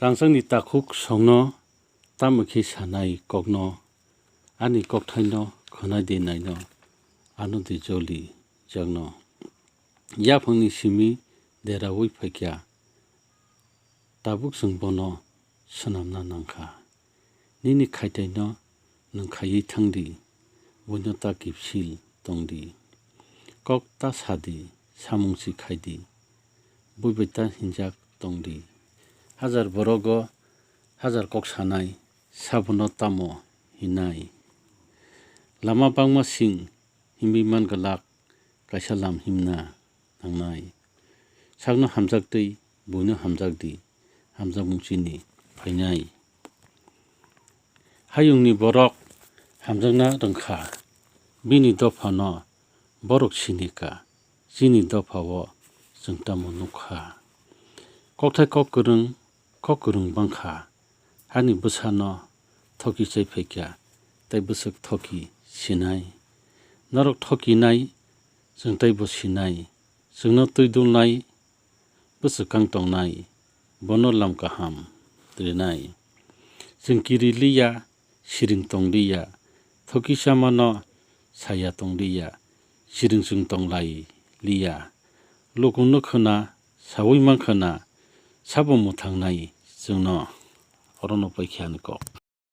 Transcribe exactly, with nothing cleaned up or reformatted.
Rangchakni takhuk songno tamo khe sanai kokno, ani kokthaino khwnai de naino, ano de joli jakno. Yaphangni simi deraui phaikha, tabuk chwng bono swnamna nangkha. Nini khaitaino nwng khaiwi thangdi, buino ta kipsil tongdi. Kok ta sadi, samung si khaidi, bui bai ta hinjak tongdi. Hajar borogo hajar kok sanai, sabono tamo hinai. Lama bangma sing himwi man glak, kaisa lam himna nangnai. Sakno hamjak twi buino hamjak di, hamjakmung chini phainai. Hayungni borok hamjakna rwngkha, bini dophano borok sinika, chini dophao chwng tamo nukha. Kokthai kok kwrwng, kok kwrwng bangkha, hani bwsano thoki chai phaikha, tei bwswk thoki sinai. Norok thokinai, chwng teibo sinai, chwngno twi dulnai, bwswk kang tongnai, bono lam kaham rinai. Chwng kiri liya, siring tong liya, thoki chamano saya tong liya, siring chwng tong lai liya. Lukungno khwna, saui man khwna, sabo mwthangnai chwngno. Orono paikha ani kok.